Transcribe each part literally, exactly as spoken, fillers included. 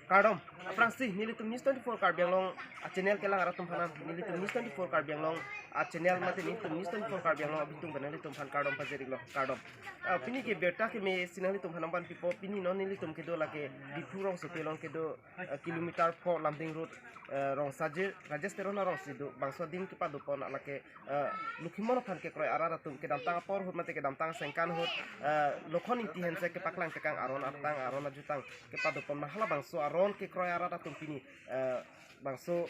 Kardom, aphrangsi nelitum News twenty-four Karbi Anglong a-channel kelang arat atum aphan, nelitum News twenty-four Karbi Anglong a-channel mate nelitum News twenty-four Karbi Anglong abitung pen nelitum aphan kardom pajir-iklo, kardom. Ah, pini ke birta kemesi nanglitum aphan nangvanpipo, pini non nelitum kedo lake Diphu rongsopi along kedo, eh, kilometer four Lumding Road, eh, Rongsajir Rajesh Teron arong si do, bangso adim kepadopon lake, eh, Lokhimon aphan kekroi arat atum kedamtang apor ahut mate kedamtang sengkan ahut, eh, Lokhon Ingti hense kepaklang tekang aron atang aron ajutang kepadopon ma halabangso aron kekroi arat atum pini, eh, bangso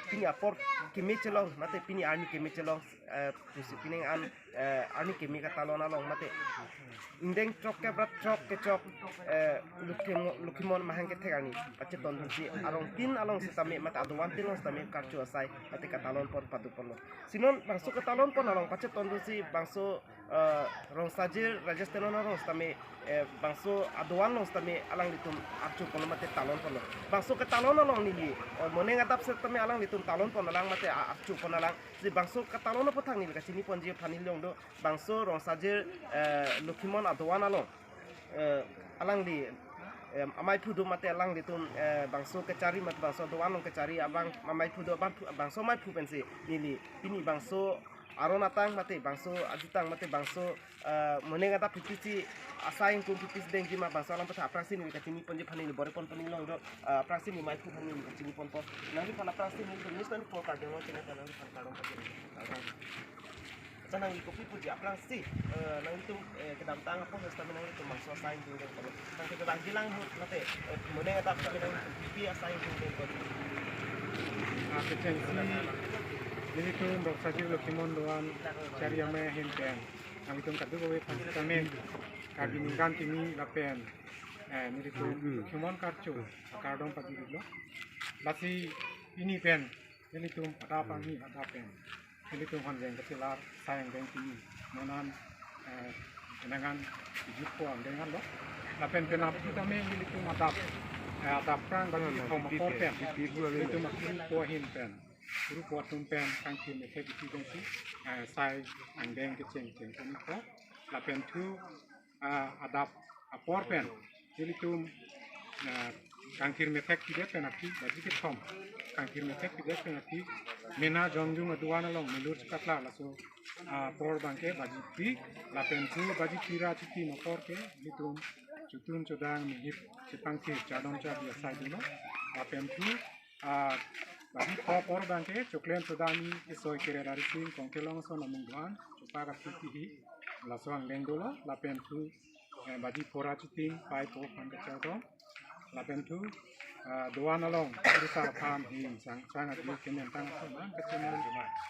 pini apor keme chelong mate pini arni keme chelong, eh, pusi pining an, eh, arni keme katalon along mate ingdeng chok keprat chok kechok, eh, Lokhimon, Lokhimon mahang kethek arni pachetondunsi arong tin along sitame mate adovan tin along sitame karcho asai mate katalonpon padoponlo. Si non bangso katalonpon along pachetondunsi bangso, eh, Rongsajir Rajesh Teron arong sitame, eh, bangso adovan along sitame alanglitum archoponlo mate talonponlo. Bangso katalon along neli, eh, moning adap sitame alanglitum talonpon alang mate a-, archopon alang. Si bangso katalon aputhak neli kachiniponji aphan neli along do. Bangso Rongsajir, eh, Lokhimon adovan along, eh, alangli, eh, amaiphu do mate alanglitum, eh, bangso kachari mate bangso adovan along kachari abang amaiphu do, bang, bangso amaiphu pensi neli pini bangso aron atang mate bangso ajutang mate bangso, eh, moning adap pipisi asai ingkung pipisi dengji ma bangso alam aputhak aphrangsi neli kachiniponji aphan neli bor-iponpo, neli along do, eh, aphrangsi neli amaiphu aphan neli kachiniponpo. Nangliphan aphrangsi nelitum News twenty-four Karbi Anglong channel aphan nangliphan kardom pajir. Kardom. Accha, nangli kopi puji aphrangsi, eh, nanglitum, eh, kedamtang apor sitame nanglitum bangso asai ingkung dengponlo. Nangke bang bilang ahut mate, eh, moning adap sitame nanglitum pipi asai ingkung dengponlo. Ah, kechengsi nelitum Rongsajir Lokhimon doan chari amei ahin pen nanglitum kadokave aphan sitame Karbi ningkan kimi lapen, eh, nelitum Lokhimon karcho kardom pajir-iklo. Lasi pini pen nelitum adap angni adap pen nelitum hanjeng kachelar asai angdeng kimi non an, eh, kenangan ijutpo angdeng anlo. Lapen penap sitame nelitum adap, eh, adapprang baji kethom apor pen nelitum akuru po ahin pen, kuru po atum pen kangthir methek isi pensi, eh, asai angdeng kecheng chengponpo. Lapen thu, ah, adap apor pen nelitum, ah, kangthir methek pidet pen aphi baji kethom, kangthir methek pidet pen aphi mena jongjung adovan along melur chepaklar laso, ah, apor abangke baji phli, lapen thu baji phli ra chitim apor ke nelitum chotun chodang mihip chepangthir chardom chardi asai dolo. Lapen thu, ah, baji pho apor abangke choklen chodang ni kesoi keret arising kongkelong ason amung doan chopak aphi pihi laso angdeng dolo. Lapen thu, eh, baji pho ra chitim pai pho aphan kachardom. Lapen thu, ah, doan along kurusar aphan hing sang sang adi kemen tang ason an kacheman.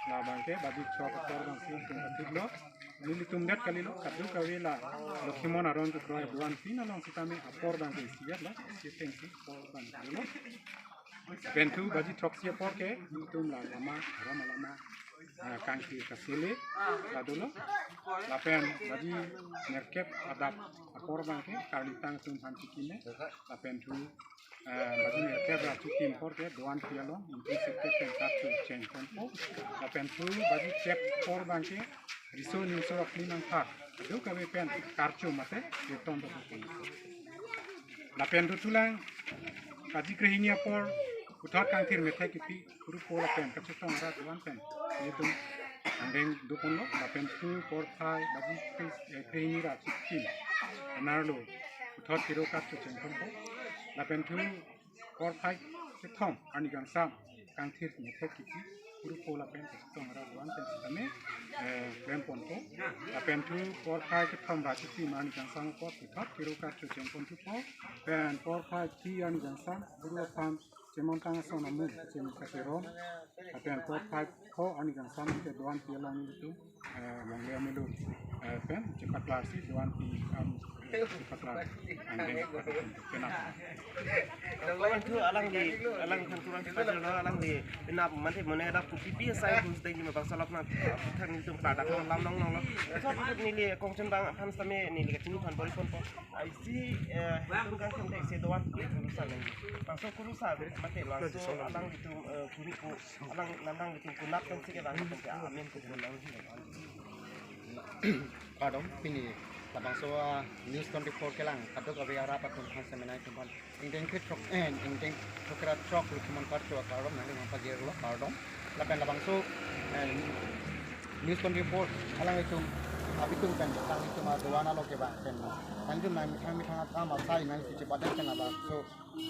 Labangke baji chok apor abangsi ingkung kathiklo. Nelitum det kalilo, kadokave la Lokhimon aron kekroi doan tin along sitame apor abangke isi-et lo, isi atengsi apor abangke dolo. Lapen thu baji throksi apor ke nelitum la lama, aram alama, ah, kangthir kasele la dolo. Lapen baji nerkep adap apor abangke karlitang atum aphan chikine. Lapen thu, ah, baji nerkep ra chitim apor ke doan pi along ingkung sirkep pen karcho chengponpo. Lapen thu baji chek apor abangke riso nimso akli nangthak kadokave pen karcho mate kirton doponpo. Lapen thu thulang baji krehini apor puthot kangthir methek kipi kuru po lapen kachetong arat doan pen nelitum angdeng doponlo. Lapen thu porphai baji kre-, eh, krehini ra chitim anerlo puthot kero karcho chengponpo. Lapen thu porphai kethom arni kangsam kangthir methek kipi kuru po lapen kachetong arat doan pen sitame, eh, klemponpo. Lapen thu porphai kethom ra chitim arni kangsam apor puthot kero karcho chengponthupo. Pen porphai phli arni kangsam kuru aphan chemontang ason amung kachem kacheron. Lapen porphai pho arni kangsam ke doan pi along nelitum, eh, longle amelu, eh, pen chepaklarsi doan pi, um, chepaklar angdeng penap. Lapen thu alangli, alangphan kurang chepaklar lo, alangli penap mate moning adap pu pipi asai pu sitame bangso alam nangthang nelitum pada alam longlong lo. Sot neli kongchin bang aphan sitame neli kachiniphan bor-iponpo. Isi, eh, itum kangthir methek isi doan pu kurusar nangji. Bangso kurusar mate bangso alanglitum, eh, kuru po, alang nanglitum kunap pensi kelang pensi amen kupu nangji. Kardom, pini Labangso, ah, News twenty-four kelang kadokave arat atum aphan semenai atum aphan ingdeng kre throk, eh, ingdeng throkkre ra throk Lokhimon Karcho akardom nangli aphan pajirlo, kardom. Lapen labangso, eh, News twenty-four alanglitum abitung pen alanglitum adovan along kevang pen nangtum nangmethang methang akam asai nangli chipadet pen labangso,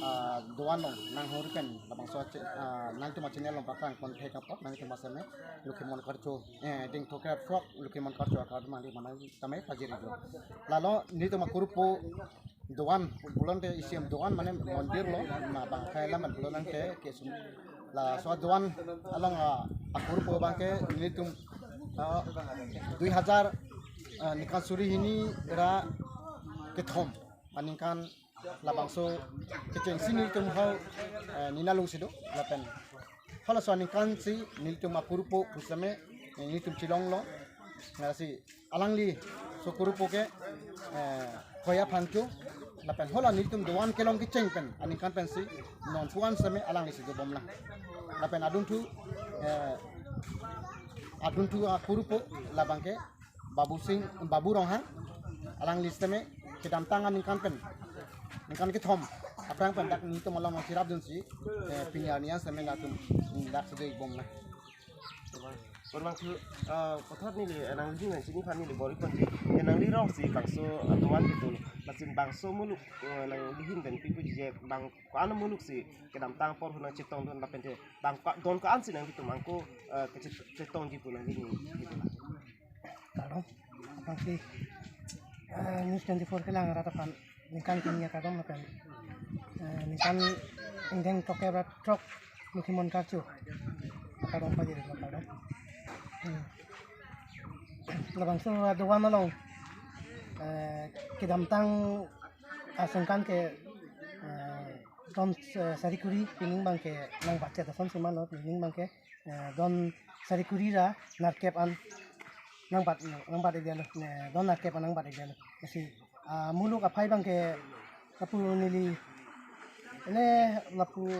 ah, dovan along nanghori pen labangso che-, ah, nangtum achannel along pakrang pon thek apot nangtum aseme Lokhimon Karcho, eh, ingdeng throkkre ra throk Lokhimon Karcho akardom nangli aphan tame pajirlo. Lalo nelitum akurupo dovan, pulote isi adovan mane mondir lo, ma bang khai lam pulo nangke kesung. Laso adovan along, ah, akurupo abangke nelitum, ah, dui hajar, ah, ningkan suri hini ra kethom aningkan labangso kechengsi nelitum hau, eh, nina lungsi do lapen halaso aningkan si nelitum akurupo pusitame, eh, nelitum chelonglo. Lasi alangli so kurupo ke, eh, koya aphan cho lapen hala nelitum dovan kelong kecheng pen aningkan pensi non puan seme alanglisi dobomlang. Lapen adunthu, eh, adunthu akurupo labangke Babu Sing, Babu Ronghang, alangli sitame kedamtang aningkan pen, ningkan kethom aphrang pen dak nelitum along nangcherapdunsi, eh, pini arni an sitame latum dak sejai bomnang. Kurang tu, eh, kothot neli, eh, nangli nangchini aphan neli bor-i ponji, eh, nangli rong si bangso, eh, dovan kedo lo. Lapen bangso muluk, eh, nangli ahin pen pipu jije bang ko-an muluk si kedamtang apor hu nangchetongdun lapen te bang ko-, don ko-an si nanglitum angko, eh, kechet-, chetongji pu nangli ni, ni pu na. Kardom, aphrangsi, eh, News twenty-four kelang arat aphan ningkan kini akardom lapen, eh, ningkan ingdeng throkkre ra throk Lokhimon Karcho akardom pajirlo, kardom. Hmm. Labangso adovan along, eh, kedamtang asengkan ke, eh, don, eh, sari kuri pining abangke nangbatchet ason si manlo, pining abangke, eh, don sari kuri ra nerkep an nangbat, nangbat-ikdetlo, eh, don nerkep an nangbat-ikdetlo. Lasi, ah, muluk aphai abangke lapu neli, ne lapu